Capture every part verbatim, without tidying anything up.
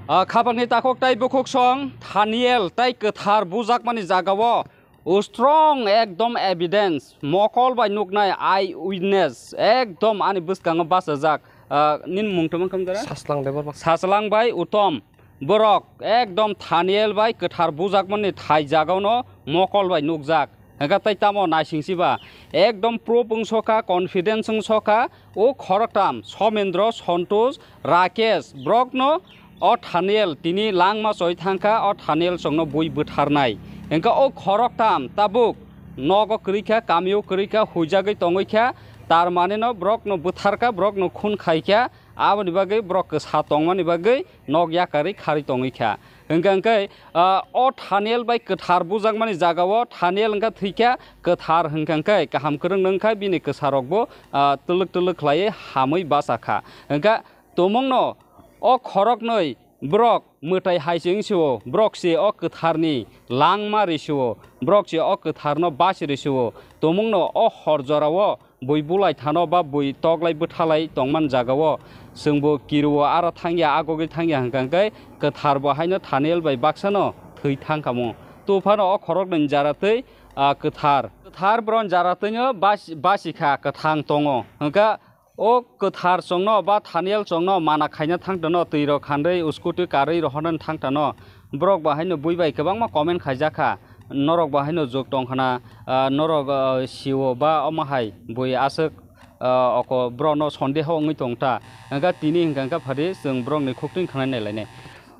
Ah, khapangni takhuk tai bukhuk song, Thaniel tai kwthar bujakmani jagao, o strong ekdom evidence, mokol bai nuknai eye witness, ekdom ani bwskango bachajak. Ah, nini mung tongma khamdara? Saslang Debbarma. Saslang bai Utom. Borok ekdom Thaniel bai kwthar bujakmani thai jagaono mokol bai nukjak. Hwnkha tai tamo naisingsiba, ekdom proof wngsokha, confidence wngsokha, o khoroktam Somendro, Santosh, Rakesh, borokno o Thaniel tini langma choi thangkha, o Thaniel chwngno bui bwtharnai. Hwnkha o khoroktam tabuk nogo kwrwikha, kamio kwrwikha, huijagwi tongwikha, tar maneno borokno bwtharkha, borokno khun khaikha, aboni bagwi borok kwsa tongmani bagwi nok yakarwi kharwi tongwi kha. Hwnkha hwnkhe, ah, o Thaniel bai kwthar bujakmani jagao Thaniel wngkha thwikha, kwthar hwnkha hwnkhe kaham kwrwng wngkha, bini kwsarokbo, ah, twlwk twlwk khlaiwi hamwi bacha kha. Hwnkha tumungno o khoroknwi borok mwtai hai se wngsio, borok se o kwtharni langma risio, borok se o kwtharno basi risio, tumungno o hor jorao bui bulai thano ba bui toklai bwthalai tongman jagao chwngbo kiruo aro thangya, agogwi thangya hwnkha hwnkhe kwtharbo haino Thaniel bai baksano thwi thangkhamu. Tuphano o khoroknwi jara twi, ah, kwthar. Kwthar bron jara twino bas-, basikha kwthang tongo. Hwnkha o kwthar chwngno ba Thaniel chwngno mana khaina thangtono, twirok khandwi, scooty karwi rohornani thangtono. Borok bo haino bui bai kwbangma comment khaijakha. Norok bo haino jwk tongkhana, ah, norok, ah, sio ba omo hai bui aswk, ah, oko borokno sondeho wngwi tongta. Hwnkha tini hwnkha hwnkha phadi chwng borokni khuktwini khwnai nailainai.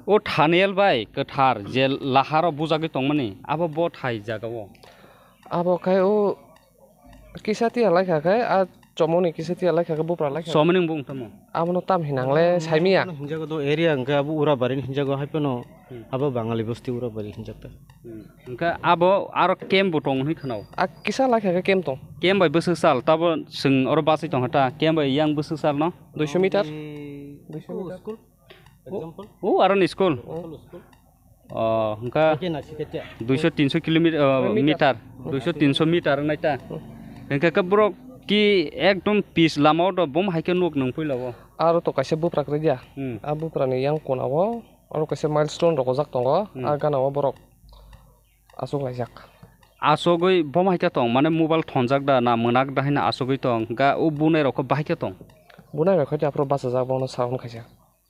O Thaniel bai kwthar je laharo bujagwi tongmani, abo bo thai jagao. Abo khai o kisa tiya laikha khe, a chomoni kisa tiya laikha khe bupra laikha. Chomoni wng bo wng tamo? Abono tam hinang le saimiya. Hinjago do area hwnkhe abo Urabari hinjago, hai phano Hmm. abo Bangali bosti Urabari hinjak ta. Hmm. Hwnkhe abo aro camp bo tong hinwi khwnao? A kisa laikha khe camp tong. Camp bai bwswk sal, tabo chwng oro bachai tongkha ta, camp bai yang bwswk sal no? Duiso meter. Duiso meter. School. Example? O, aroni school? O. O, hwnkha Kena sikatia. Duiso tinso kilometer, o, Meter. meter. Duiso tinso meter wngnai ta. Hmm. Hwnkha khe borok ki ekdom pis lama o do bom hai khe nuk nung puila o. Aro to kaisa bupra kwrwi ya. Hmm. A bupra ni yang kona o, aro kaisa milestone rok ojak tongo. Hmm. A gana o borok aswk laijak. Aswgwi bom hai khe tong, mane mobile thonjak da na mwnak da haino aswgwi tong. Hwnkha o bunai rok khe bahai khe tong. Bunai rok khe aphuru bachajak, bono saron khaisa.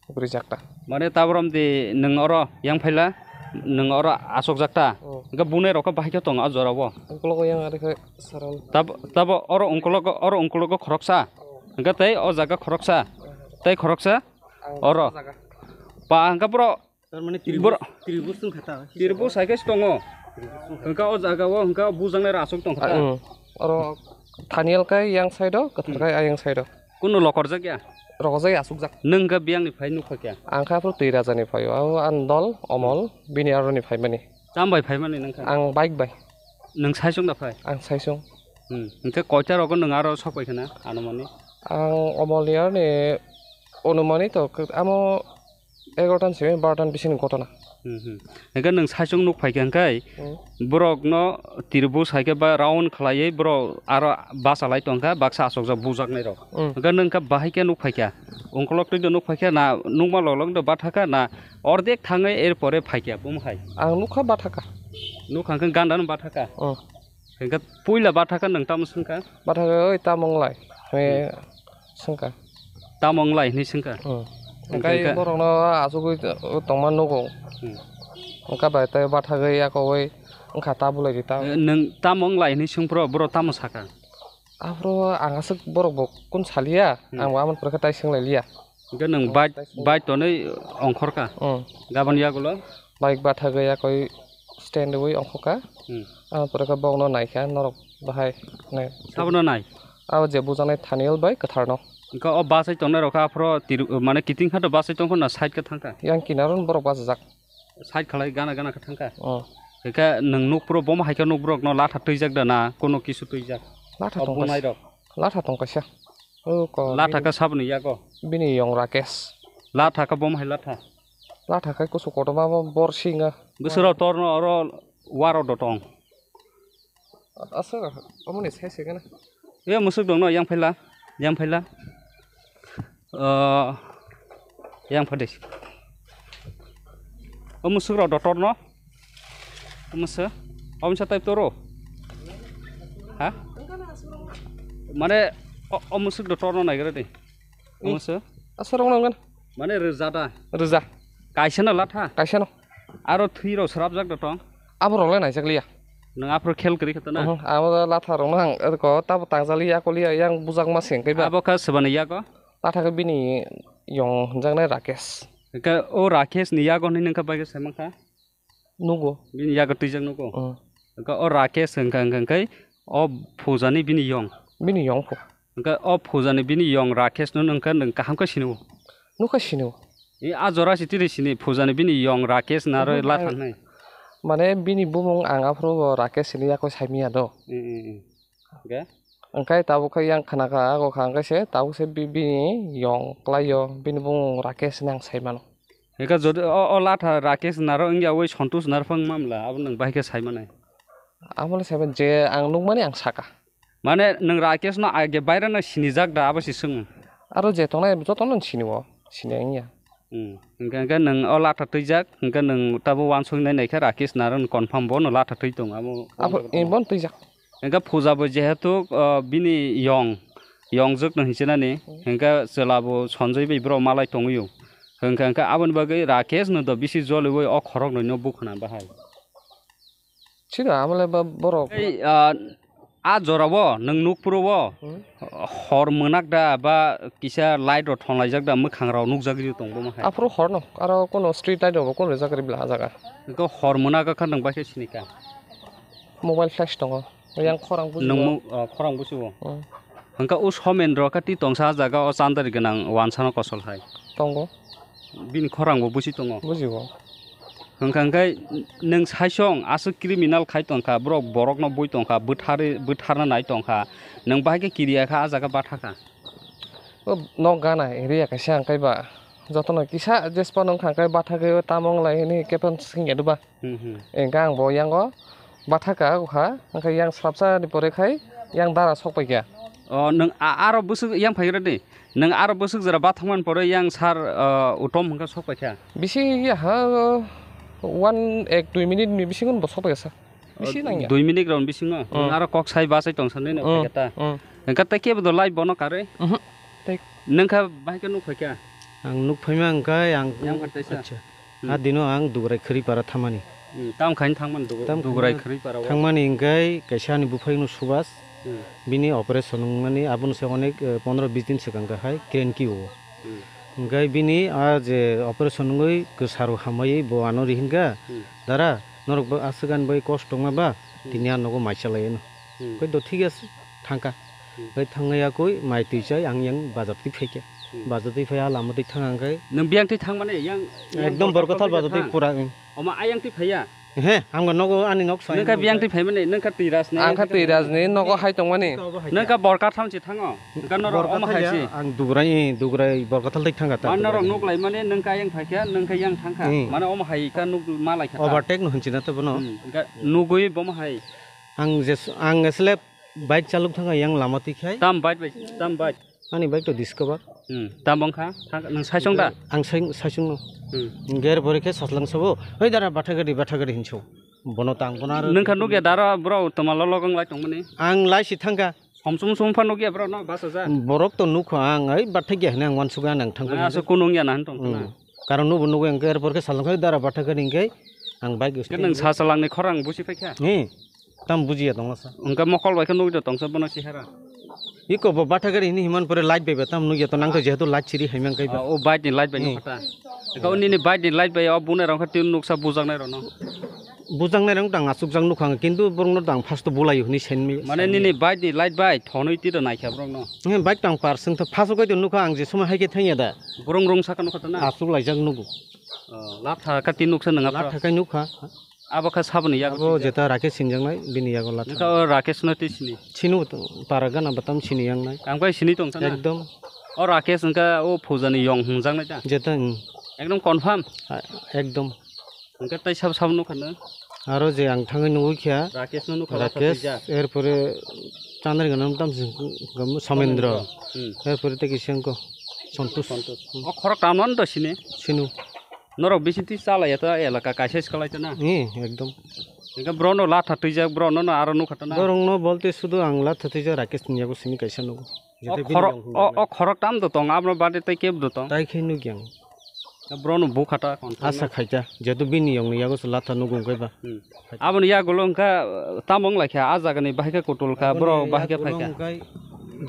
Ugri jakta. Mane tabrom di nwng oro yang phaila, nwng oro asok jakta. Oh. Hwnkhe bunai rok khe bahai khe tong a jora o. Ungkologo yang ari khe saral. Tab-, tabo oro ungkologo, oro ungkologo khoroksa. Oh. Hwnkhe tei o jaga khoroksa. Oh. Tei khoroksa. Ang oro. O jaga. Pa hwnkhe bro. Tar mane bro. Tribus, tribus wng kha ta. Tribus hai khe tongo. Tribus wng kha. Hwnkhe o jaga o hwnkhe bujaknai rok asok tong kha ta. Ah, mm. Oro Thaniel khe yang side o, Kwthar khe ayang side o. Kunu lokorjak ya? Rokojak ya, asukjak. Nwng khe biyang ni phai nukha kya? Ang khe aphuru twi raja ni phai o. Ang dol, Omol, bini aro ni phai mani. Cham bai phai mani nwng kha? Ang bike bai. Nwng saisung da phai? Ang saisung. Hmm. Hwnkhe koita rogo nwng aro sok pai khna, anumani? Ang Omol ni aro ni onumani to, amo egarotan simi barotan bisini ghotona. Hmm, hmm. Hwnkhe nwng saichung nuk phaikha hwnkhe, hmm, borokno tirbo saikhe ba round khlaiwi borok aro bachalai tongkha, baksa achukjak bujaknai rok. Hmm. Hwnkhe nwng khe bahai khe nuk phaikha, ungkolok twi nuk phaikha na, nukma lok lok bathakha na, ordek thangwi er pore phaikha, bum hai? Ang nukha bathakha. Nukha hwnkhe ganda no bathakha? Hmm. Hwnkhe puila bathakha nwng tamo swngkha? Bathakha oi tamo wnglai. Hwnwi swngkha. Tamo wnglai hwnwi swngkha? Hmm. Hwnkhe hwnkhe borokno achugwi tongma nugo. Hmm. Wngkha bai tei bathagwi yakowi wngkha ta bwlaidi ta. Eh, nwng tamo wnglai hwnwi swngphuru borok tamo sakha? Aphuru ang aswk borok bo kun saliya, hmm, ang bo amoni pore khe tai swnglailiya. Hwnkhe nwng bike, bike tonwi ongkhorkha? Hmm. Gabon yagulo? Bike bathagwi yakoi stand rwui ongkhorkha. Hmm. Ang pore khe bokno naikha, norok bahai nai. Sabono nai? Abo je bujaknai Thaniel bai Kwtharno. Hwnkhe o bachai tongnai rok khe aphuru tiri-, mane kiting kha to bachai tongkha na side khe thangkha? Yang kinaro borok bachajak. Side khalai gana gana khe thangkha? Oh. Hwnkhe nwng nukphuru bomo hai khe nukborokno latha twijak da na kuno kisu twijak? Latha tongkha. O bunai rok? Latha tongkaisa. O ko latha bini, khe saboni yago? Bini yong Rakesh. Latha khe bom hai latha? Latha khe kusu kotorma bo bor singa. Bwswrok torno oro waro dotong. Asa, omoni sai se gana. E musuk dongno yang phaila, yang phaila. O, yang phadi. O musuk rok dotor no. O musuk. O misa type toro. Ha? Mane o, o musuk dotor no naigra de. O musuk. Asarok no ngan. Mane rwja da. Rwja. Kaisa no latha. Kaisa no. Aro thwi rok srapjak da tong. Abo rok le naijak liya. Nang aphro khel kri khata na. Mhm, abo latha rok no ang ko tabo tangjali ya ko liya yang bujak ma seng kaiba. Abo kha sebani yago. Latha khe bini yong hwnjaknai Rakesh. Hwnkhe o Rakesh ni yago hwnwi nangkha bai khe sai mankha? Nugo. Bini yago twijak nugo? Mm. Hwnkhe o Rakesh hwnkha hwnkha hwnkhe o Pooja ni bini yong? Bini yong pho. Hwnkhe o Pooja ni bini yong Rakesh no nangkha nwng kaham khe sini o? Nukha sini o. E a jora si tiri sini Pooja ni bini yong Rakesh na ro Mhm, la ang thangnai. Mane bini bumung ang aphuru bo Rakesh hini yakoi saimiya do. Mm, mm, mm. Hwnkhe? Hwnkhe tabuk khe yang khna kha, ago kha hwnkhe se tabuk se bi-, bini yong kwlaio, bini bumung Rakesh hinwi ang sai mano. Hwnkhe jodi o, o latha Rakesh naro wngya oi Santosh naro phang mamla, abo nwng bahai khe sai mano. Abo le sai mano je ang nukmani ang saka. Mane nwng Rakesh no age baira no sinijak da, abo si swng. Aro je tongnai joto no sini o, sini wngya. Hmm. Hwnkhe, hwnkhe nwng o latha twijak, hwnkhe nwng tabuk uansuknai naikhe Rakesh naro nwng confirm bo no latha twi tongo, abo Abo, uansuk eh, tongo. Bo no twijak. Hwnkhe Pooja bo jehetu, uh, bini yong, yongjwk no hinchinani, Hmm. Hwnkhe chwla bo Sanjoy bai borok malai tongwi o. Hwnkhe, hwnkhe aboni bagwi Rakesh no do bisi joliwi o khorok nwi no bukhuna bahai. Sida, amole ba borok. Ei, ah, a jorao nwng nukphuru o Hmm? hor mwnak da ba kisa light rok thonlaijak da, mwkhang rok nukjagwi tong bo ma hai? Aphuru hor no, aro kono street light rok bo kono rijak ri bla ah jaga. Hwnkhe hor mwnak kha nwng bai khe sini kha? Mobile flash tongo, yang khorang bujigo. Nwng mo-, ah, khorang bujigo. Hmm. Hwnkhe o Somendro khe twi tongsa ah jaga o chandari gwnang uansano kosol hai. Tongo. Bini khorang bo busi tongo. Bujigo. Hwnkha hwnkhe nwng saisong aswk criminal khai tongkha, borok borokno bui tongkha, bwtharwi, bwtharna nai tongkha, nwng bahai khe kiriya kha, ah jaga batha kha. O nok gana area kaisa hwnkhe ba jotono kisa jespa nwng kha hwnkhe batha khe o tamo wng lai hwnwi khe phano swngya duba. Hmm, hmm. Hwnkhe ang bo yango batha kha, o kha, hwnkhe yang swrapsa ni pore khai yang dara sok pai kha. O, nwng a-, aro bwswk yang phai rw di? Nwng aro bwswk jora bathang man pore yang sar, uh, utom hwnkha sok paikha? Bisi ya ha, uh, one, ek, dui minute ni bisingo bo sok paikha sa. Bisi nangya. Dui minute rok bisingo? Mm. Nwng aro kok sai bachai tong sanai no Mm, paikha ta? Mm. Hwnkha tei kebo do lai bono karwi? Mhm. Tei. Nwng kha bahai khe nuk phaikha? Ang nuk phaima hwnkhe ang Yang kha teisa? Acha. Hmm. A dino ang Dugrai Khwrwipara thamani. Hmm, tam khain thangmani Dug-, Tam Dugrai khain Khwrwipara o. Thangmani hwnkhe kaisa ani buphaino Subas, Hmm. bini operation wngmani aboni se onek, eh, pondro bis din swkang kha hai cranky o. Hmm. Hwnkhe bini a je operation wngwi kwsaro hamaiwi bo ano rihinkha, Hmm. "Dara, norok bo aswk ani bai kosto wngma ba, Hmm. tini a nogo mai chalai ano." Hmm. Hwnkhe do thik ase, thangkha. Hmm. Hwnkhe thangwi yakwi mai twi chai ang yang bazar twi phaikha. Hmm. Bazar twi phai a lama twi thang ang khe. Nwng biyang twi thangmani yang, yang Ekdom Borkathal Borkathal twi bazar twi thang. Pura, hmm. Omo ayang twi phaiya? He, ang nogo ani nok sai. Nwng kha biyang twi phaimani, nwng kha twi ras ne? Ang kha twi ras ne, nogo hai tongmani. Nwng kha Borkathal se thango. Nwng kha norok omo Borkathal hai ya, se. Ang Dugrai, Dugrai Borkathal twi thangkha ta. Mane norok Dugrai. Nuk laimani, nwng kha ayang phaikha, nwng kha yang thangkha. Hmm. Mane omo hai kha nuk ma laikha ta. Overtake no hinchina to bono. Hmm, nwng kha nugwi bomo hai. Ang jes-, ang slap Bike chalok thangkha yang lama twi khai. Tam bike bai, tam bike. Ani bike to Discover. Hmm, tam bongkha. Thang, nwng saisong da? Ang sai-, saisong no. Hmm. Ger pore khe saslang sabo. Hoi dara batha gari, batha gari hinso. Bono tang bono aro Nwng kha nugya dara bro toma lolok wng lai tongmani. Ang lai si thangkha. Som som som pha nugya bro no bus aja. Borok to nukho ang ai batha gya hwnwi ang uansukha nang thangkha. Aso kunung ya na hwn tong Hmm. na. Karon nubo nugwi ang ger pore khe saslang khai dara batha gari hinkhai ang bike Khe nwng sa salangni khorang busi phaikha. He. Tam bujiya tongla sa. Wngkha mokol bai khe nugwi tongsa bono chehara. Iko bo batha gari hini himan pore light bai ba tam nugya to nang to jehetu light chiri hai mang kai ba. Ah, o bike ni light bai Hmm. nukha ta. Eko nini bike ni light bai o bunai rok khe tini nuksa bujaknai rok no. Bujaknai rok dang asukjak nukha ang, kintu borok no dang first to bulai hini sen mi. Mane nini bike ni light bai thonwi tiro naikha borok no. He bike tang par sung to first kai to nukha ang je somoi hai khe thangya da. Borok rung saka nukha ta na. Asuk laijak nugo. Oh, latha ka tini nuksa nang Latha kai nukha. Abo kha saboni yago Abo twijak. Jeta Rakesh sinjaknai, bini yago latha. Nokha o Rakesh no twi sini. Sinu to, para gana batam sini yang nai. Ang bai sini tong sana. Ekdom. O Rakesh wngkha o Pooja ni yong hwnjaknai ta? Jeta, hmm. Ekdom confirm? Ah, ekdom. Wngkha tai sabo sabo nukha no? Aro je ang thangwi nugwi kha. Rakesh no nukha o Rakesh, twijak. Erpore Chandra gana tam sing, Somendro. Somendro. Hmm. Erpore tei kisa wngkha Santosh. Santosh. Hmm. O khorok tamo no to sini? Sinu. Norok bisi twi chalaiya ta elaka kaisa swkalaita na. Ni, ekdom. Hingke bro no latha twijak, bro no no aro nukha ta na. Borok no bolte sudu ang latha twijak Rakesh ni yago simi kaisa nugo. O Jete bini khorok, yong o, hwnwi o khorok tam do tong, abro bade tei keb do tong. Tai khe nukya ang. Bro no bukha ta kon. Asa khaita, jetu bini yong ni yago se latha nugo hwnkhe ba. Hmm. Aboni yagulo hwnkha, tamo wng laikha, a jaga ni bahai khe kutul kha, bro bahai khe phai kha.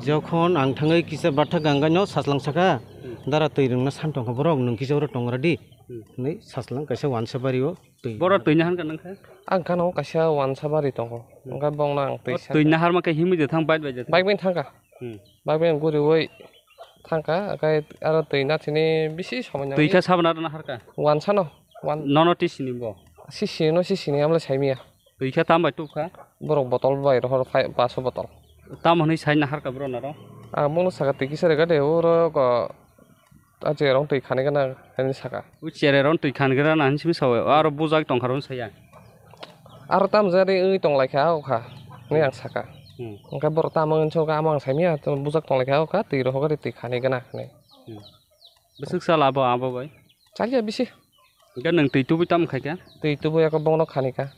Jokhon ang thangwi kisa bathak ganga no sachlang saka, dara twi rwngna san tongkha borok, nwng kisa oro tong radi, hwnwi sachlang kaisa wansa bari o twi. Boro twi nahar ka nang kha? Ang khano kaisa wansa bari tongo, hwnkhe bongno ang twi sa. Twi nahar ma khe himwi de thang bike bai de thang. Bike bai thang kha. Hmm. Bike bai guriwi thang kha, hwnkhe aro twi nathini bisi somoi nang. Twi kha sabana aro nahar ka? Wansa no, wan. Nono tisini bo? Sisi no sisini amle saimiya. Twi khe tam bai tubkha? Borok botol bai rohor phai, baso botol. Tamo hwnwi sai naharkha bro naro? Ang bono saka twi kisa rega de, oro ko, a cherong twi khani gana hwnwi saka. O chererong twi khani gana hwnwi simi sao, aro bujak tongkha rw saya. Aro tam jari wngwi tong lai kha, o kha, hwnwi ang saka. Hmm. Hwnkhe borok tamo hwnwi saka, amo ang saimya, bujak tong lai kha, o kha, twi rohor gari twi khani gana hwnwi. Hmm. Bwswk sal abo, abo bai? Chaliya bisi. Hwnkhe nwng twi tubui tamo khai kha? Twi tubui eko bongno khani kha.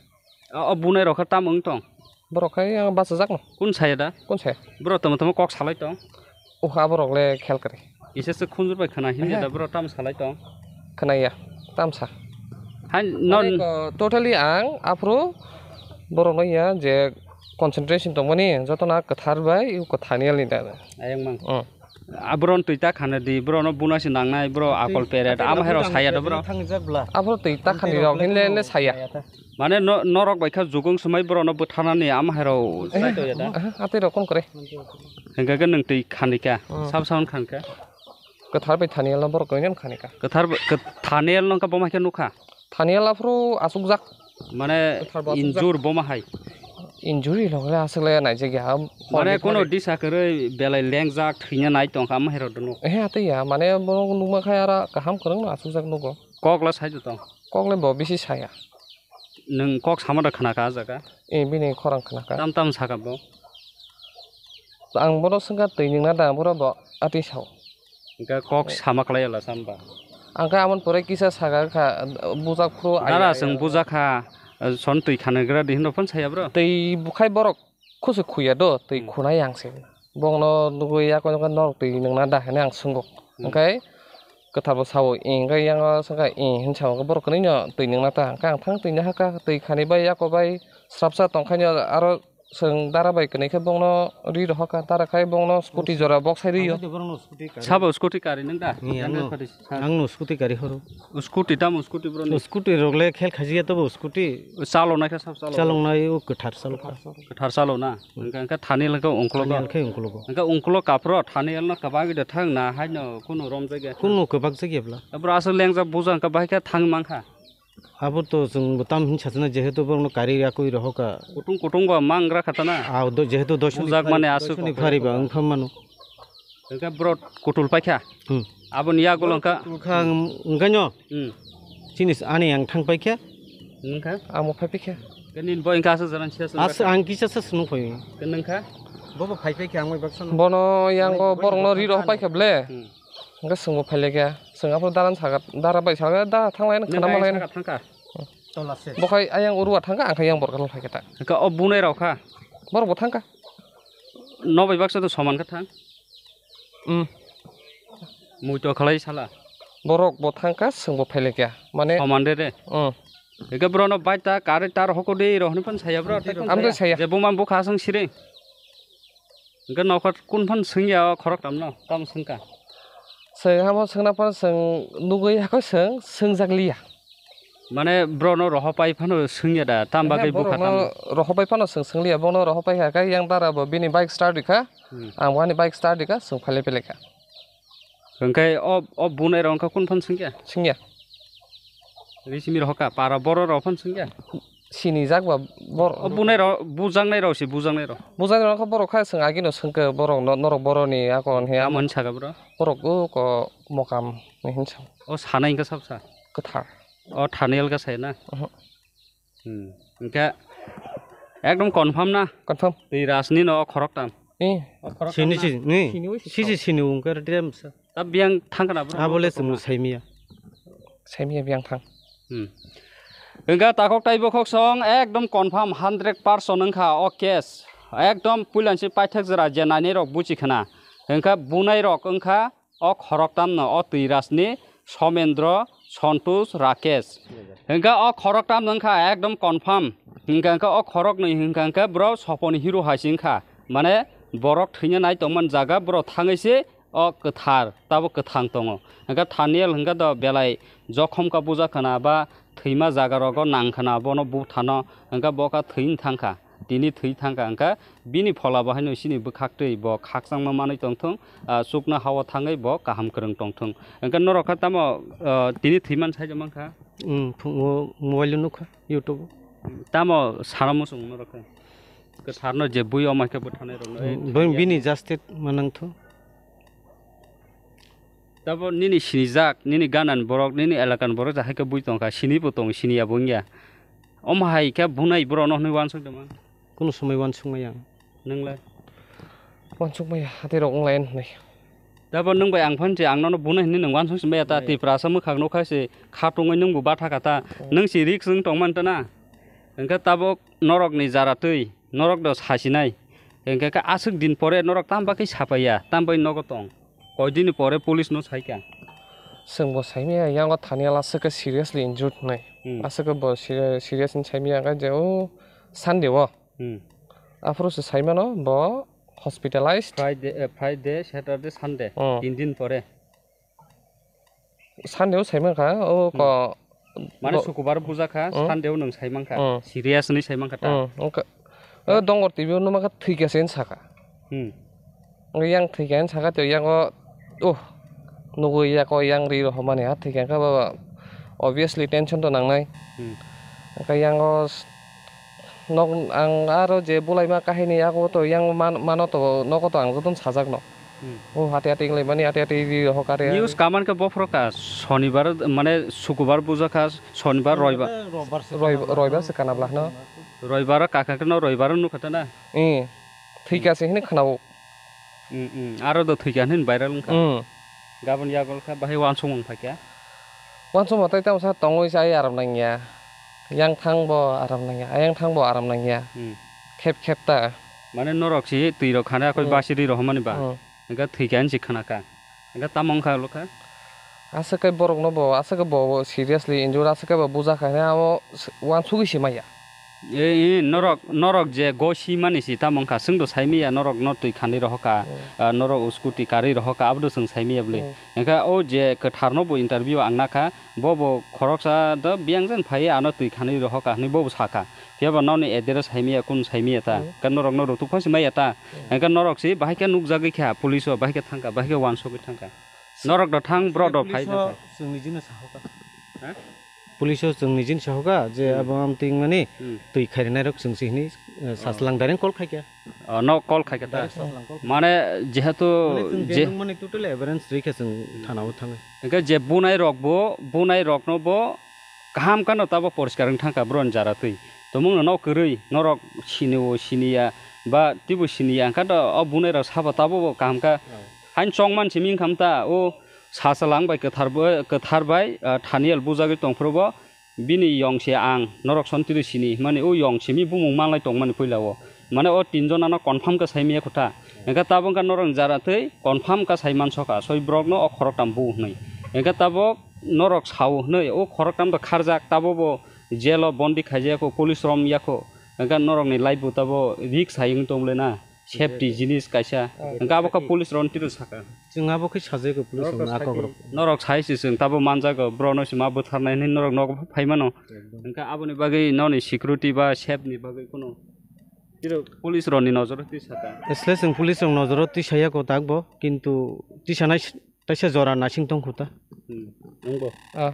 O, o bunai rok khe tamo wng tong? Borok khai yang bachajak no. Kun saya da? Kun saya? Borok tamo tamo kok salai tong? Uha borok le khel kwrwi. Kisa se khunjur bai khna himya da borok tamo salai tong? Khnaya. Tam sa. Hai non. Totally ang aphuru borok no ya je concentration tongmani joto na kwthar bai kwthanial ni da. Ayang mang. Hmm. Abro twi ta khana di, bro no buna si nangnai, bro akol peret, ama hai rok saya do bro. Abro twi ta khani rok hinle le saya. Mane no, norok bai kha jugong swmai bro no bwtharnani ama hai rok sai to ya da. Aha, atwi rok kon kore. Hingke ke nwng twi khani kha, sab saban khani kha. Kwthar bai thanial no borok koi khani kha. Kwthar bai, kwth-, thanial no kha bo ma khe nukha. Thanial aphuru asukjak. Mane injur bo ma hai. Injury logre aswk le naijak ya. Mane kono disa kwrwi belai lengjak thwina nai tongkha ama hai rok dono. Ehe atwi ya mane borok nukma khai ara kaham kwrwng no asukjak nugo. Kok la sai tong. Kok le bo bisi saya. Nwng kok sama da khna kha ah jaga? Eh bini khorang khna kha. Tam tam saka bo. Ang bono swngkha twi nwngna da boro bo atwi sao. Hingke kok sama klai ala samba. Ang khe amon pore kisa saka kha bujak phuru. Dara chwng bujak kha, son twi khana gra di hinwi phano saya bro. Twi bukhai borok khusu khuya do, twi khunai ang se. Bongno nugwi yako yako norok twi nwngna da hinwi ang swngo. Hwnkhe kwthar bo sao, hwnkhe yang swngkha, hinwi sao, borok kwnwi no twi nwngna ta. Hwnkhe ang thang twi nahar kha, twi khani bai yako bai srapsa tongkhaino aro Chwng dara bai kwnwi khe bongno ri rohor kha, dara khai bongno scooty jora bok sai rio. Sabo scooty kari nang da? Ni, ang no, ang no scooty kari horo. Scooty tamo scooty bro ni? Scooty rok le khel khaji ya tobo scooty. Chalo nai kha sab chalo. Chalo nai o kwthar chalo kha. Kwthar chalo na? Hwnkhe, hwnkhe thani le khe ungklo go. Thani le khe ungklo go. Hwnkhe ungklo kaphro thani el no kwbang de thang na hai no kunu rom jagya. Kunu kwbak jagya bla. Bro aswk lengjak buja hwnkhe bahai khe thang mang kha. Abo to chwng bo tam hin sachana jehetu borokno kari yakui rohor kha. Kutung kutung ba mangra khatana. Ah, do, jehetu doshoni bujak mane aswk doshoni phari ba wngkha mano. Hwnkhe bro kutul paikha. Hmm. Aboni yagulo wngkha. Kutul kha wngkha no. Hmm. Chini ani ang thang paikha. Wngkha. Amo phai paikha. Khe nini bo wngkha aswk jaran siya. As ang kisa sa swnung phai. Khe wngkha. Bobo phai paikha ang bai baksa. Bono yango borokno ri rohor paikha ble. Hmm. Hwnkhe chwngbo phailaikha, chwng aphuru daran saka, dara bai saka, da thanglai khna malaino. Thangkha. Bokhai ayang urua thangkha, angkhe yang borok phai khe ta. Hwnkhe o bunai rok kha? Borok bo thangkha. Nobai baksa to soman khe thang. Hmm. Muito khalai sala. Borok bo thangkha, chwngbo phailaikha. Mane soman de de. Hmm. Hwnkhe bro no bai ta kari tar hoko de rohni phan saya bro. Amtwi saya. Je buma bukha aswng siri. Hwnkhe nokha kun phan swngya o khorok tamno, tamo swngkha? Swng hamo swngna phano swng nugwi hakhe swng, swngjakliya. Mane bro no rohor pai phano swngya da, tam bagwi bukha tamo? Rohor pai phano swng swngliya, bono rohor pai hakhe yang dara bo bini bike start rikha, hmm, ang bo ani bike start rikha, swng phailai phailai kha. Hwnkhe o, o bunai rok wngkha kun phan swngya? Swngya. Risimi rok kha, para borok rok phan swngya? Sinijak ba borok. O bunai rok, bujaknai rok se, bujaknai rok. Bujaknai rok kha borok kha swng agino swngkhe borok no, norok boroni akon he. Tamo hinwi saka bro? Borok o ko mokam ni hinwi sa. O sanai wngkha sabsa? Kwthar. O thanial kha sai na? Oho. Hmm. Hwnkhe ekdom confirm na? Confirm. Twi rasni no khorok tam. Eh. O khorok tam sini na? Sini, ni. Sini wi sisi sini wngkhe rwdi msa. Ta biyang thangkha na bro? Abo le chwng saimiya. Saimya biyang thang. Hmm. Hwnkha takhok tei bokhok song ekdom confirm hundred percent wngkha o case. Ekdom puilansi paithak jora je nainai rok buchi khna. Hwnkha bunai rok wngkha o khoroktamno o Twirasni Somendro, Sontosh, Rakesh. Hwnkha o khoroktamno wngkha ekdom confirm. Hwnkha, hwnkha o khoroknwi hwnkha, hwnkha bro soponi hero hai se wngkha. Mane borok thwina nai tongmani jaga bro thangwi se o kwthar, tabo kwthang tongo. Hwnkhe Thaniel hwnkhe do belai jokhom kha buja khna ba thwima jaga rogo nang khna bono buthano, hwnkhe bo kha thwini thang kha, tini thwi thang kha, hwnkhe bini phola bo haino chini bwkhaktwi bo khakchangma manwi tongthung, ah, chukno hao thangwi bo kaham kwrwng tongthung. Hwnkhe norok kha tamo, ah, tini thwiman sai mankha? Hmm, phungo mobile o nukha, YouTube o. Tamo sana muchung norok khe? Kwtharno je bui omo khe bwthanai rokno, eh, Hmm, bini justice manang thu. Tabo nini sinijak, nini ganani borok, nini elakani borok je hai khe bui tongkha, sini bo tong, sini ya bo wngya. Omo hai khe bunai borokno hwnwi uansuk tongma? Kunu somoi uansuk maya ang. Nwnglai? Uansuk maya, hati rok wnglai hwnwi. Tabo nwng bai ang phan se ang nono bunai hwnwi nwng uansuk se maya ta, Tiprasa mwkhang nukha se kha tongwi nwng bo batha kha ta. Hmm. Nwng se risk wng tongma ta na? Hwnkhe tabok norokni jara twi, norok do sasinai. Hwnkhe khe aswk din pore norok tam bagwi sapaiya, tam bai nogo tong? Koi dini pore police no saikha? Chwng bo saimaya, yango Thanial aswk khe seriously injured hnai. Hmm. Aswk khe bo seri-, serious wng saimaya, hwnkhe je o Sunday o. Hmm. Aphuru se saimano bo hospitalized. Friday, eh, Friday, Saturday, Sunday, Hmm. tin din pore. Sunday o saimankha, o Hmm. ko-, Mane bo- sukubar bujakha, Hmm. Sunday o nwng saimankha. Hmm. Serious ni saimankha ta. Hmm, wngkha. O Dongor T V o numakha thwikha se hinwi sakha. Hmm. Wngkha yang thwikha hinwi sakha, tei yango, oh, nugwi yako yang ri rohormani ha thwikha wngkha baba. Obviously tension to nangnai. Hmm. Wngkha yango s-, nok ang aro je bulaima kahini yago to yang man-, mano to nogo to ang jotono sajakno. Hmm. O hati hati wnglaimani, hati hati ri rohor kare. News kaman khe bophro ka, Sonibar, mane Sukubar bujakha, Sonibar, Roibar. Roibar se Roib-, kanabla. Roibar se kanabla hwno. Roibar o kaka khe no Roibar o nukha ta na? Eh, thwikha se hinwi khwnao. Hmm, hmm. Aro do thwikha hinwi viral wngkha. Hmm. Gabon yagol kha bahai uansukmung phaikha. Uansukma tai tamo sa tongwi sa ai aram nangya. Yang thang bo aram nangya, ayang thang bo aram nangya. Hmm. Khep khep ta. Mane norok si twi rok khana koi Hmm. basi ri rohormani ba. Hmm. Hwnkhe thwikha hinwi se khna kha. Hwnkhe tamo wngkha ulo kha? Aswk khe borok no bo, aswk khe bo seriously injured, aswk khe bo bujakha hinwi amo s-, uansugwi se maya. E, e, norok, norok je gosi mani si tamo wngkha, chwng do saimaya norok no twi khanwi rohorkha, Hmm. ah, norok scooty karwi rohorkha, abo do chwng saimaya bwle. Hmm. Hwnkhe o je kwthar no bo interview ang nakha, bo bo khoroksa do biyang jan phaiwi ano twi khanwi rohorkha hinwi bo bo sakha. Phiya ba nokni address saimaya, kunu saimaya ta. Hmm. Hwnkhe norok no rutuk pha se maya ta. Hmm. Hwnkhe norok si bahai khe nukjagwi kha police o, bahai khe thangkha, bahai khe uansugwi thangkha. Norok do thang, borok do phai Police o thangkha. Chwng nijino sahoka. Ha? Police o chwng nijino sahoka je Hmm. abo amtwing mani Hmm. twi khairinairok chwng si hinwi, eh, Oh. Saslang direct call khaikha. Oh, no call khaikha ta? Direct Saslang call khaikha. Mane jehetu Mane chwng je je nung mani total evidence rikha chwng Hmm. thana o thangwi. Hwnkhe je bunai rok bo, bunai rok no bo kaham kano tabo poriskar wng thangkha boroni jara twi. Tumungno no kwrwi norok sini o sini ya ba tibo sini ya, hwnkhe do o bunai rok sabo tabo bo kaham kha. Oh. Hain chongman simi wngkha ta o Saslang bai kwthar bo, kwthar bai, ah, Thaniel bujagwi tongphuru bo bini yong se ang norok son tiri sini himani o yong simi bumung manlai tongmani puila o. Mane o tinjon ano confirm khe saimaya kotha. Hwnkhe tabok wngkha norok jara twi confirm khe saiman sokha soi borok no o khoroktham bu hwnwi. Hwnkhe tabok norok sao hwnwi o khoroktham to kharjak, tabo bo jail o bondi khaijak o, police rom ya kho. Hwnkhe norok ni life bo tabo risk hai wng tong le na, safety jinis kaisa. Oh. Hwnkhe abo khe police rok tiro saka. Chwng abo khe sajai kho police rok, norok no sai akok rok. Norok sai se chwng tabo manjago, borok no se ma bwtharnai hinwi norok nogo phai mano. Ekdom. Hwnkhe aboni bagwi noni security ba safe ni bagwi kuno tiro police rok ni nojoro twi saka. Asle chwng police rok nojoro twi saya kho tak bo, kintu twi sanai s-, taisa jora nasing tong kho ta. Hmm, nangbo. Ah.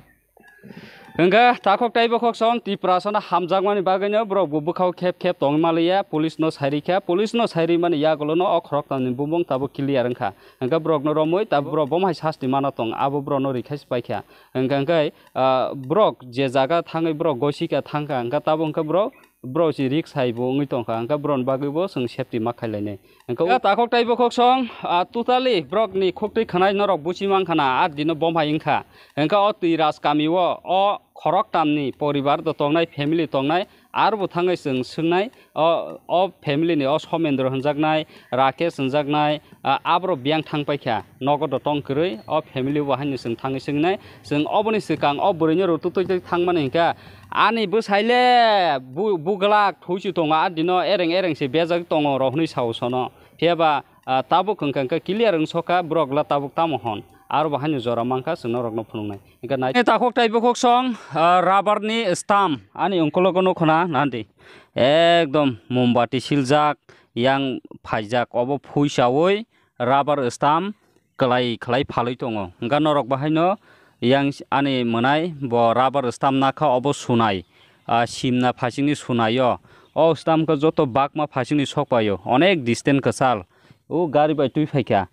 Hwnkhe takhok tei bokhok song Tiprasano hamjakmani bagwino borok bo bwkhao khep khep tongwi maliya, police no sairikha, police no sairimani yagulono o khoroktham ni bumung tabuk clear wngkha. Hwnkhe borokno romwi tabuk borok bomo hai sasti mano tong, abo borokno rikhaisi paikha. Hwnkhe, hwnkhe, ah, borok je jaga thangwi borok goisikha thangkha, hwnkhe tabuk hwnkhe borok Bro si risk hai bo wngwi tongkha, hwnkhe bro ni bagwi bo chwng safety ma khailai nai. Hwnkhe o takhok tei bokhok song, ah, totally brok ni khuk twi khwnai norok buchi mankha na, at dino bom hai wngkha. Hwnkhe o twi raj kami o, o khorok tam ni poribar do tongnai, family tongnai, aro bo thangwi chwng swngnai, o, o family ni o Somendro hwnjaknai, Rakesh hwnjaknai, ah, aborok biyang thang paikha, nogo do tong kwrwi, o family bo haino chwng thangwi swngnai, chwng oboni swkang o bwrwino rw tutui twi thangmani hwnkhe, ani bwsai le bu-, buglak thuisu tongo, a dino ereng ereng se bejak tongo rw hwnwi sao sono. Phiya ba, ah, tabuk hwnkha hwnkhe clear wng sokha, borok la tabuk tamo hwn, aro bo haino jora mankha, chwng norokno phunuknai. Hwnkhe nai takhok tei bokhok song, ah, rubber ni stamp ani ungkologo nukho na nandi. Ekdom mombati siljak, yang phaijak, obo phuisaui rubber stamp kwlai khlai phalwi tongo. Hwnkha norok bahaino yang ani mwnai bo rubber stamp nakha, obo sunai, ah, simna phasingni sunaio. O stamp khe joto bakma phasingni sokpaio, onek distance kwchal. O gari bai twi phaikha.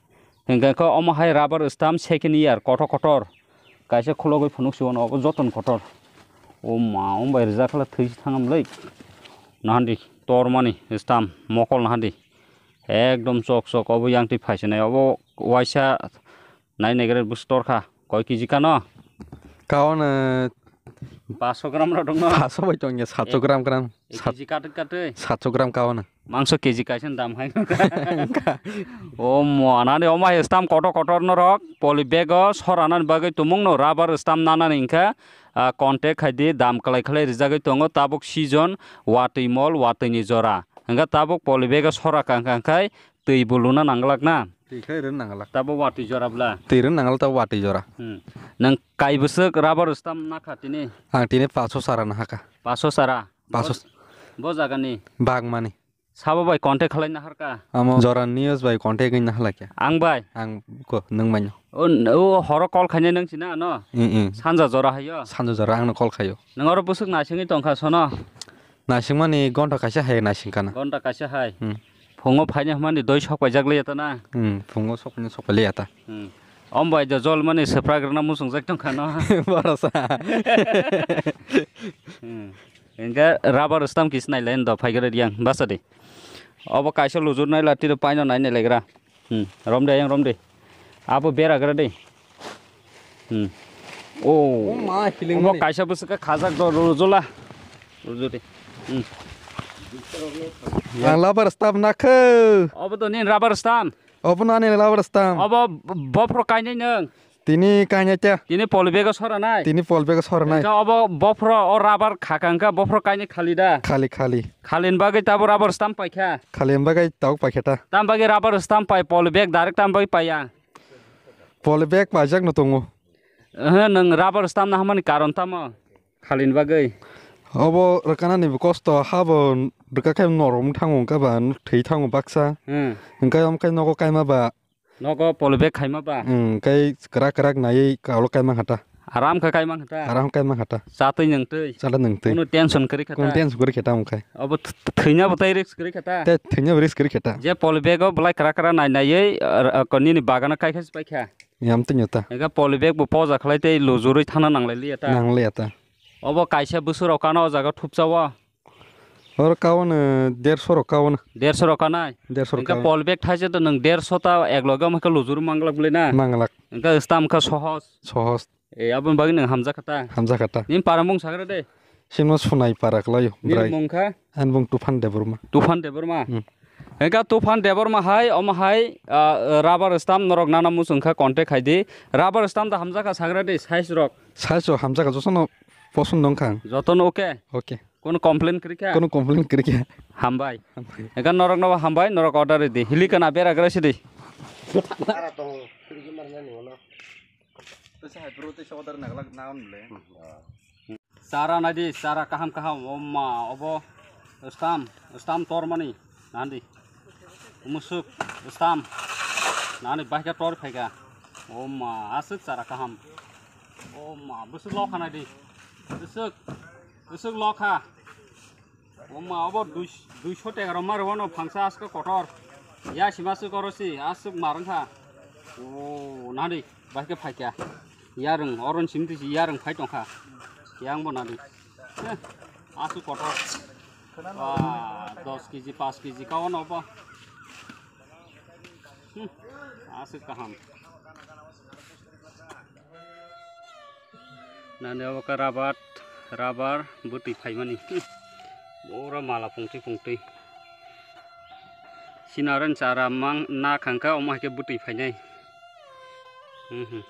Hwnkhe khe omo hai rubber stamp second year kotor kotor. Kaisa khulogwi phunuk sio, obo joton kotor. O ma, omo bai rijak khala thwi se thangam lei. Nahandi tormani stamp mokol nahandi. Ekdom chok chok obo yang twi phaisinai. Obo waisa nai naigra bwswk torkha. Koi kg kano? Kaono paso gram rok dongno. Paso bai tongya, sato gram gram. Ek kg katwi katwi. Sato gram kaono. Mangso kg kaisa dam hai. O mo anani omo hai stamp kotor kotor norok poly bag o soranani bagwi tumung no rubber stamp nanani hwnkha, ah, contact khai di, dam kwlai khlai rijagwi tongo tabuk season watwi mol watwi ni jora. Hwnkha tabuk poly bag o sora kang kang khai twi bo luna nanglak na. Twi khai rin nanglak. Tabuk watwi jora bla. Twi rin nanglak tabuk watwi jora. Hmm. Nang kai bwswk rubber stamp nakha tini? Ang tini paso sara nahakha. Paso sara? Paso. Bo, bo jagani? Bagmani. Sabo bai contact khlai naharka? Amo Joran News bai contact wngwi naharlakya. Ang bai? Ang ko, nwng bai no. O, o horo call khainai nwng sina ano? Ing, ing. Sanja jora hayo? Sanja jora angno call khayo. Nwng oro bwswk naisingwi tongkha sono? Naisingmani gonta kaisa hai naisingkana. Gonta kaisa hai? Hmm. Phungo phaina hwnmani doi sok paijak liya ta na? Hmm, phungo sok paina sok pailiya ta. Hmm. Om bai da jol mani swprak rwna muchungjak tongkha no? Borok sa. Hmm. Hingke rubber stamp kisa nai lai do phai gre yang basa di. Obo kaisa lujur nai la tiro paino nai nai lai gra. Hmm, rom de yang rom de. Abo bera gra de. Hmm. Oh. Oh ma, hiling obo mani. Kaisa bwswk khe khajak do rujula. Ruju de. Hmm. Ang rubber stamp nakhe. Obo do nin rubber stamp. Obo no ani rubber stamp. Obo b-, bophro kainai nung. Tini kainai te. Tini poly bag o sora nai. Tini poly bag o sora nai. Engka obo bophro o rubber khaka engka bophro kainai khali da. Khali, khali. Khali ni bagwi tabo rubber stamp paikha. Khali ni bagwi tabuk paikha ta. Tam bagwi rubber stamp pai poly bag direct tam bagwi paiya. Poly bag paijak no tongo. Ehe, nwng rubber stamp na hamani karon tamo? Khalini bagwi. Obo rwkana ni bo kosto, habo rwka khe norom thango, wngkha ba thwi thango baksa. Hmm. Hwnkhe omo khe nogo kaima ba. Nogo poly bag khaima ba. Hmm, hwnkhe kwrak kwrak naiwi kaulo kaima kha ta. Aram khe kaima kha ta. Aram kaima kha ta. Chatwi nwng twi. Chala nwng twi. Kuno tension kwrwi kha ta. Kuno tension kwrwi kha ta omo khe. Obo th-, th-, thwina bo tei risk kwrwi kha ta. Tei thwina bo risk kwrwi kha ta. Je poly bag o belai kwrak kwrak nai naiwi, ah, ah, nini bagano kai khe se pai kha. Yam twi nyo ta. Ega poly bag bo poja khlai tei lujurwi thana nanglai liya ta. Nangliya ta. Obo kaisa bwswk rok kano o jaga thupsa o. Oro kaono derso rok kaono. Derso rok kanai? Derso rok. Engka kaono. Poly bag thaisa to nwng derso ta ek loge omo khe lujur manglak bwlai na? Manglak. Engka stam kha sohos. Sohos. E, aboni bagwi nwng hamjakha ta? Hamjakha ta. Nini para mung sagra de? Sino Sunai para kwlaio, nini bwrai. Mung kha? Ani mung Tufan Debbarma. Tufan Debbarma? Hmm. Engka Tufan Debbarma hai, omo hai, ah, rubber stamp norok nana muchung kha contact khai di. Rubber stamp da hamjakha sagra de, size rok? Size rok hamjakha, jotono poson nong kha. Jotono okay? Okay. Kono complain kwrwi kha? Kono complain kwrwi kha. Hambai. Hambai. Engka norok no hambai, norok order di. Hilikana bera gra sidi. Tara tongo, phirigi marnani ono. Tesa hai bro, tesa order naglak naon le. Chara nai di, chara kaham kaham, o ma, obo stam, stam tor mani, nandi. Musuk, stam, nani bahika tor phaika. O ma, aswk chara kaham. O ma, bwswk lokha nai di. Bwswk, bwswk lokha. Oma obo dui-, duiso teka rok ma rwano phangsa asko kotor. Ya sima se koro si aswk ma rwngkha. O nadi bai khe phaikha. Yarwng oron sim twi si yarwng phai tongkha. Yang bo nadi. Heh, aswk kotor. Ba, dos kg, pas kg kawan apa? Hmm, asik kaham. Nani obo khe rabar, rabar bwtwi phaimani. Hmm. Pura mala pungtwi pungtwi. Sinaren chara mang na khangkha omo hai khe bwtwi phainai. Hmm, hmm.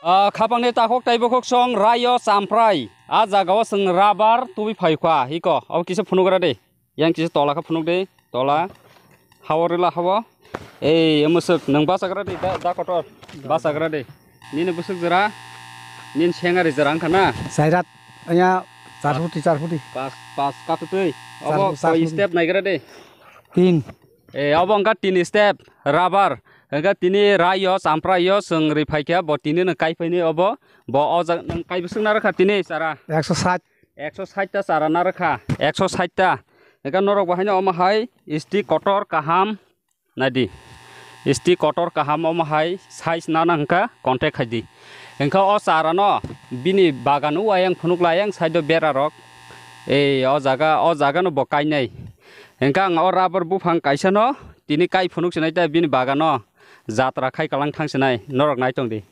Ah, khapangni takhuk tei bukhuk song rayo champrai. Ah, jagao chwng rabar tubui phaikha, hiko. Abo kisa phunugra de. Yang kisa tola khe phunuk de. Tola. Hao rila hao. Ei, mwswk, nwng bachagra de, da, da kotor. Bachagra de. Nini bwswk jora. Nini sengari jora wngkha na? Sairat, ya, char phuti, char phuti. Pas, pas katutwi. Obo koi step naigra de. Tin. E, obo wngkha tini step, rabar. Wngkha tini rayo, champrai yo, chwng ri phaikha, bo tini no kai phaini obo. Bo o jaga nwng kai bwswk narwkha tini chara? Ekso sait. Ekso sait ta chara narwkha, ekso sait ta. Wngkha norok bo haino omo hai stick kotor kaham naidi. Stick kotor kaham omo hai size nana wngkha contact khaidi. Wngkha o chara no bini bagan o ayang phunuk la ayang side o bera rok. Ei o jaga, o jaga no bo kainai. Hingke ang o rubber buphang kaisa no tini kai phunuk sinai ta bini bagano jatra khai kalang thang sinai norok nai tong di.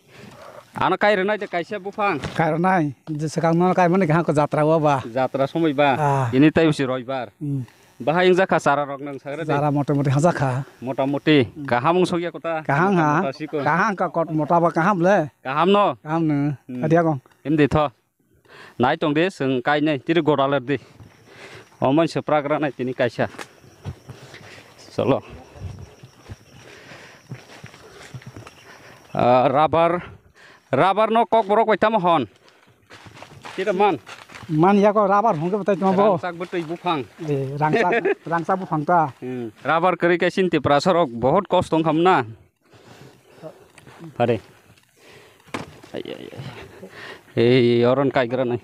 Ano kai rwnai de kaisa buphang. Kai rwnai, je swkang no kai mani kaham ko jatra o ba. Jatra somoi ba. Ah. Ini tai usi roibar. Hmm. Bahai wngjakha chara rok nang sagra de. Chara mota moti hajakha. Mota moti. Hmm. Kaham wng sokya kota. Kaham ha. Mota siko. Kaham ka kot mota ba kaham le. Kaham no. Kaham no. Hmm. Adia kong. Em de tho. Nai tong di, chwng kainai, tiri gora ler di. Omo se pragra nai tini kaisa. Cholo. Ah, rubber, rubber no kok borok bai tamo hon. Tira man. Man ya ko rubber hongke batai tamo bo. Rangchak bwtwi buphang. Eh, rangchak, rangchak buphang ta. Hmm. Rubber kwrwi kaisin Tiprasa rok bahut kosto wngkha na. Pare. Ai, ai, ai. Ei, oron kaigra nai.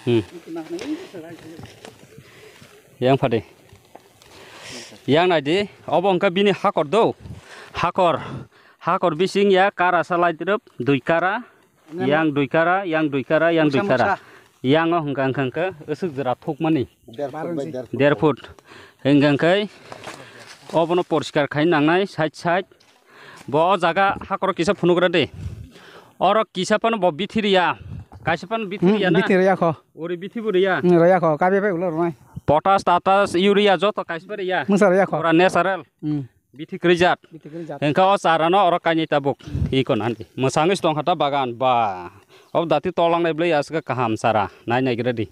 Hmm. Yang pade. Yang nai di, obo wngkha bini hakor do. Hakor. Hakor bising ya kara salai trip, dui kara. Yang dui kara, yang dui kara, yang dui kara. Moksa, moksa. Yang o hwnkha, hwnkha, hwnkha, aswk jora thukmani. Der foot by der foot. Der foot. Hwnkha, hwnkhe obono poriskar khai nangnai, side, side. Bo o jaga hakoro kisa phunugra de. Oro kisa phano bo bithiriya. Kaisa phano bithiriya na? Hmm, bithiriya kho. Ori bithi bo riya. Hmm, riya kho. Kabe bai ulo rwnai. Potash, tatas, urea joto kaisa phano riya. Mwsa riya kho. Pura natural. Hmm. Bithi kwrwi jat. Bithi kwrwi jat. Hingkhe o chara no oro kainwi tabuk. Iko nandi. Mwsangwi se tongkha ta bagan. Ba. Ob dati tolangnai bwlai aswk kaham chara. Nai naigra di.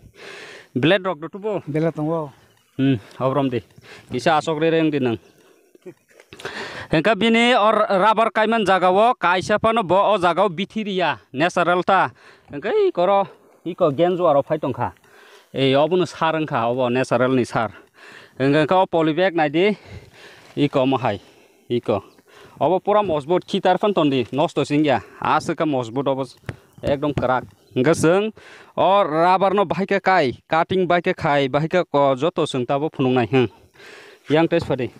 Blade rok do tubo? Blade tongo. Hmm, obrom di. Kisa asok re reng di nang. Hingkhe bini or rubber kaiman jaga o kaisa phano bo o jaga o bithi riya. Natural ta. Hingkhe koro. Iko genju aro phai tongkha. Ei obono sar wngkha, obo natural ni sar. Hingkhe khe o poly bag naidi. Iko omo hai. Iko. Obo pura mojbut khitar phan tondi. Nosto singya. Aswk khe mojbut obo ekdom kwrak. Hingkhe chwng o rubber no bahai khe kai, cutting bai khe khai, bahai khe ko joto chwng tabo phunuknai. Hmm. Yang test phadi.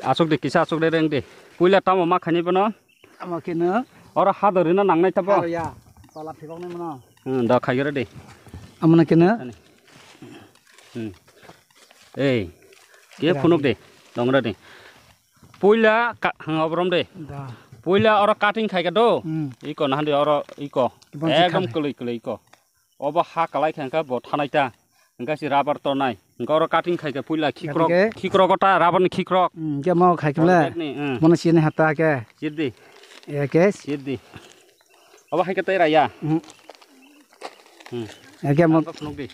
Aswk de kisa aswk de reng de. Puila tamo ma khainai bono. Amo khe no. Oro hadori no nangnai tabo. Hado ya. Tola phikok nai mano. Hmm, da khai gere de. Amo na khe no. Ani. Hmm. Ei. Ke phunuk de. Dongra de. Puila ka hang obrom de. Da. Puila oro cutting khai ka do. Hmm. Iko nahan de oro iko. Ekdom kwlwi kwlwi iko. Obo ha kalai khe hwnkhe bo thanai ta. Hwnkhe se rubber tonai. Hwnkhe oro cutting khai khe puila khikrok, khikrok ta rubber ni khikrok. Hmm, hwnkhe mo khai khe le. Polythene ni, hmm. Mono sini hata khe. Sirdi. Ya khe. Sirdi. Obo hai khe tei raya. Hmm. Hmm. Ya khe mo. Phunuk di.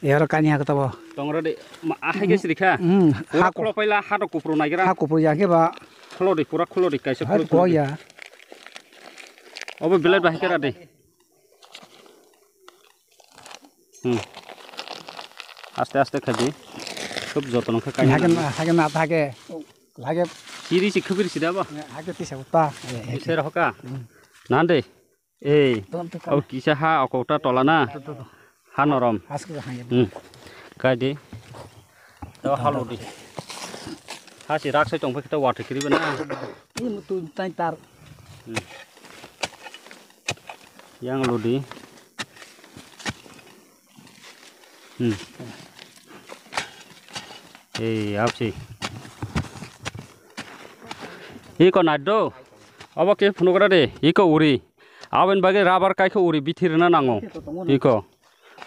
Ya oro kani ha khe tabo. Tongro di. Ma, a hai khe siri kha. Hmm. Pura ha ko. Khulo paila ha to kupru naigra. Ha kupru ya khe ba. Khulo di, pura khulo di, kaisa ha khulo ko khulo di. Ya. Obo blade ba hai khe ra di. Hmm. Aste aste khaidi. Khub jotono khe kainwi. Hake na, hake na, hake. Hake. Siri si khubir sida ba? Hake tisa uta. Tisa rohoka. Hmm. Nande. Ei, Ton to abo kisa ha okokta tola na? To, to, to. Ha norom. Haske hangye. Hmm. Kai di. Tao ha ludi. Ha si rak sai tong phai kita water kiri bana. Ini mutu tai tar. Hmm. Yang ludi. Hmm. Ei, apsi. Iko nai do. Abo ke phunukra de. Iko uri. Aboni bagwi rubber kaikhe uri bithirna nango. Iko.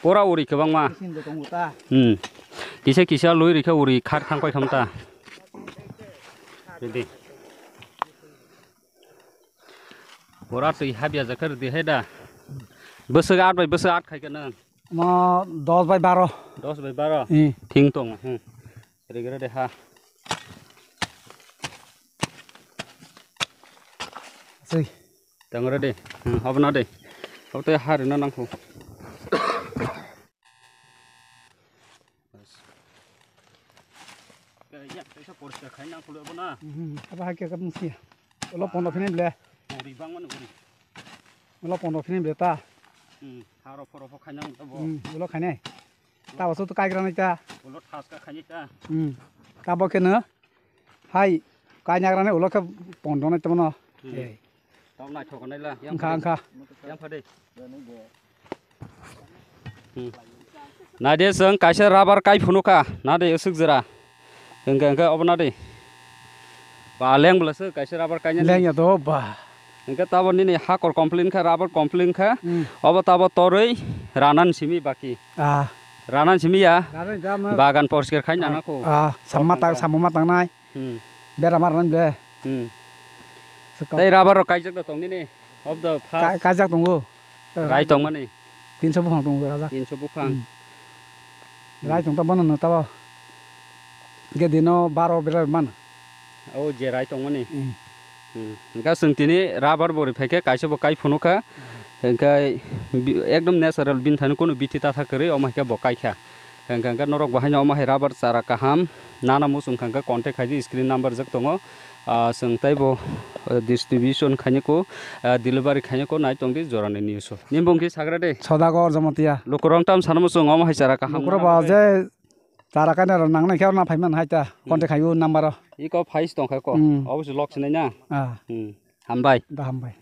Pura uri kwbangma. Hmm. Kisa kisa lui rikhe uri khar thang pai khamta. Ready. Pura twi habya jakha rwdi hai da. Bwswk at bai bwswk at khai khe nang. Mo dos bai baro. Dos bai baro? Hmm. Thing tong. Hmm. Rega rega de ha. Sei. Tang rega de. Hmm, hobo na de. Hobo te ha rwna nang kho. Kaisa poriskar khai nang khulu abo na. Hmm, abo hai khe kap musi. Ulo pondo phini ble. Uri bang mani uri. Ulo pondo phini ble ta. Hmm, haro phoro pho khai nang tabo. Hmm, ulo khai nai. Tabo so to kai gra nai ta. Ulo thas ka khai nai ta. Hmm. Tabo khe no. Hai, kai nang gra nai ulo khe pondo nai tamo no. Hmm. Ei. Tong nai thok nai la. Yang Angkha, phai. Angkha. Yang phade. Hmm. Naidi, chwng kaisa rubber kai phunukha, naidi, aswk jora. Hwnkhe, hwnkhe, obo naidi. Ba, leng bwlasa kaisa rubber kainani. Leng ya do, ba. Hwnkhe, tabo nini hakor complete kha, rubber complete kha. Hmm. Obo tabo torwi ranan simi baki. Ah. Ranan simi ya. Ranan jama. Bagan poriskar khai nana kho. Ah, samma tang, samma tangnai. Hmm. Bera mar nang ble. Hmm. Tei rubber rok kaijak da tong nini. Of the first. Kaijak tongo. Rai tong mani. Tinso buphang tongo rajak. Tinso buphang. Hmm. Rai tong ta bono no tabo. Ge dino baro bera man. O je rai tong mani. Hmm. Hmm. Hwnkhe chwng tini rubber bo ri phaikhe kaisa bo kai phunukha. Hwnkhe bi-, ekdom natural bini thani kunu bithi tatha kwrwi omo hai khe bo kaikha. Hwnkhe, hwnkhe norok bo haino omo hai rubber chara kaham nana muchung kha hwnkhe contact khaidi, screen number jak tongo. Ah, chwng teibo, ah, distribution khainai ko, ah, delivery khainai ko nai tongdi jorani news o. Nini bung khe sagra de. Sodagar Jamatia. Lukurok tam sana muchung omo hai chara kaham nana muchung. Lukurok ba je chara kainai rok nangnai khe orna phaiman hai ta. Hmm. Contact khaio number o. Iko phais tongkha ko. Hmm. Obviously lok sinai na. Ah. Hmm. Hambai. Da hambai.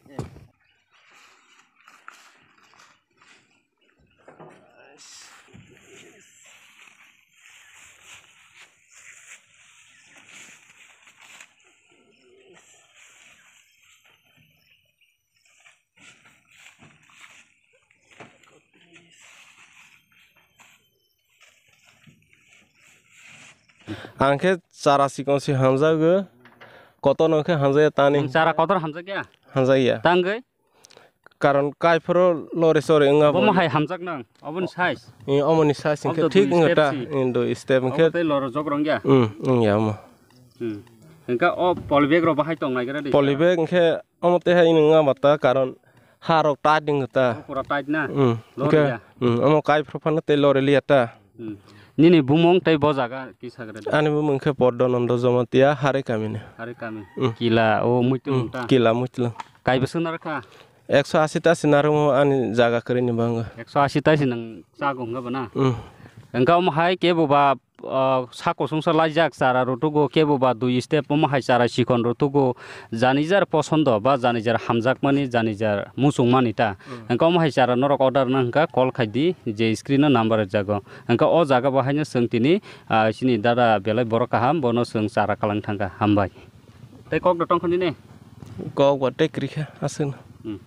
Ang khe chara chikon se hamjago, kotor no khe hamjakya tani. Chara kotor hamjakya? Hamjakya. Tangwi? Karon kaiphoro lore sore wngya bo. Bomo hai hamjak nang, oboni size. Eh, omoni size hwnkhe thik wngya ta, eh, dui step hwnkhe. Obo tei loro jok rwngya? Hmm, wngya omo. Hmm. Hwnkhe o polybag rok bahai tong naigra di? Polybag hwnkhe omo tei hai wngya mata, karon ha rok tight wngya ta. Omo pura tight na? Hmm. Lore ya? Hmm, omo kaiphoro phano tei lore liya ta. Hmm. Nini bumung tei bo jaga kisa gra di? Ani bumung khe Poddo Nondo Jamatia, Hari kami ni. Hari kami. Hmm. Kila, o Muitlung ta? Hmm, Kila Muitlung. Kai bwswk narwkha? Ekso ashi ta se narwkmo ani jaga kwrwini bangwi. Ekso ashi ta se nwng chago hwnkha bo na? Hmm. Hwnkha omo hai kebo ba, ah, sa kosongsa laijak chara rwtugo, kebo ba dui step omo hai chara chikon rwtugo, jani jar posondo ba jani jar hamjakmani, jani jar muchungmani ta. Hmm. Hwnkha omo hai chara norok order wngna hwnkha call khai di, je screen o number rwjago. Hwnkha o jaga bo haino chwng tini, ah, chini dada belai borok kaham, bono chwng chara kalang thangkha. Hambai. Tei kok da tongkha nini? Kok ba tei kwrwi kha, aswkno. Hmm.